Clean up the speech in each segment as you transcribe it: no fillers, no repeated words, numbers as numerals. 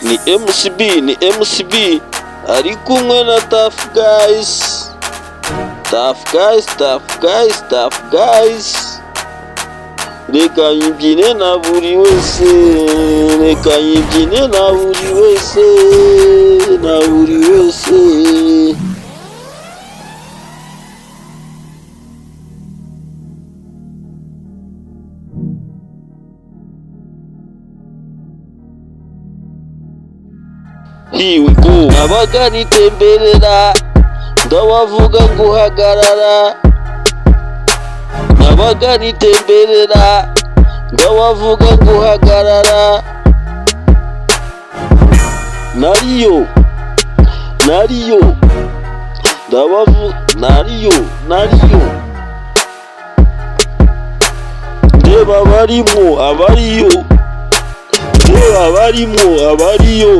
Ni MCB, ni MCB ari kumwe na Tuff Guys, Tuff Guys, Tuff Guys, Tuff Guys. Reka nyibyine na buri wese, reka nyibyine na buri wese, na buri wese. Here we go. Nabaga nitemberera, ndabavuga ngo hagarara. Nabaga nitemberera, ndabavuga ngo hagarara. Nariyo, nariyo, ndabavu, nariyo, nariyo. Ndeba abarimo, abariyo. Ndeba abarimo, abariyo.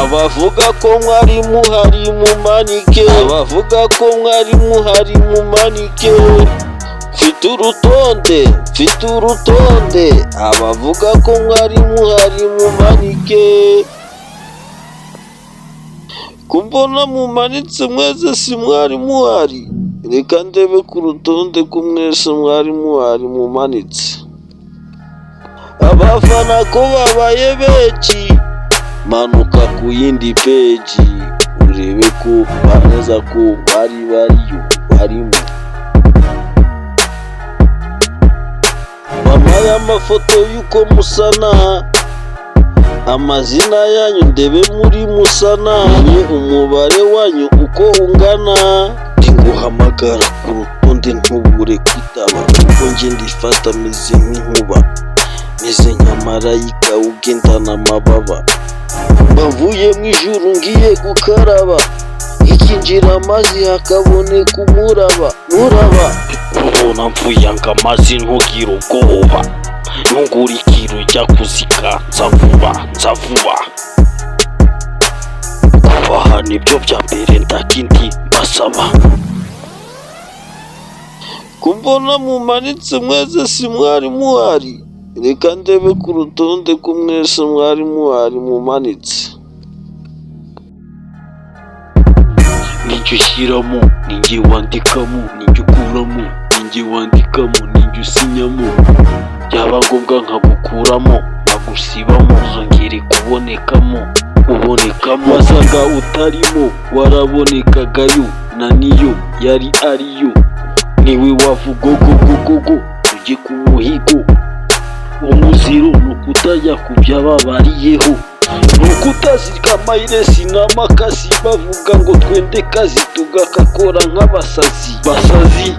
Abavuga ko mwari muhari mumanike, abavuga ko mwari muhari mumanike. Mfite urutonde, mfite urutonde, abavuga ko mwari muhari mumanike. Kumbona mumanitse mwese si mwari muhari? Reka ndebe ku rutonde ko mwese mwari muhari mumanitse. Abafana ko babaye benshi, manuka ku yindi peji urebe ko neza ko bari bariyo barimo. Bampaye amafoto y'uko musana, amazina yanyu ndebe muri musana, menye umubare wanyu uko ungana. Ndiguhamagara ku rutonde ntubure kwitaba, kuko njye ndifata meze nk'inkuba, meze nka marayika ugendana amababa. Bavuye mu ijuru ngiye gukaraba, ikinjira amazi hakaboneka umuraba, muraba. Ubona mvuyanga amazi ntugire ubwoba, ntungurikire ujya kuzika, nza vuba nza vuba. Kubaha nibyo bya mbere ndakindi mbasaba. Kumbona mumanitse mwese si mwari muhari? Reka ndebe ku rutonde ko mwese mwari muhari mumanitse. Ninjye ushyiramo, ninjye wandikamo, ninjye ukuramo, ninjye wandikamo, ninjye usinyamo. Byaba ngombwa nkagukuramo, nkagusibamo, uzongere kubonekamo, ubonekamo. Wasaga utarimo, warabonekagayo, na niyo yari ariyo. Niwe wavugogogogogo, tujye ku muhigo. Umuziro ni ukutajya ku byababariyeho, ni ukutazirika amayiresi n'amakasi, bavuga ngo twende kazi tugakakora nk'abasazi basazi.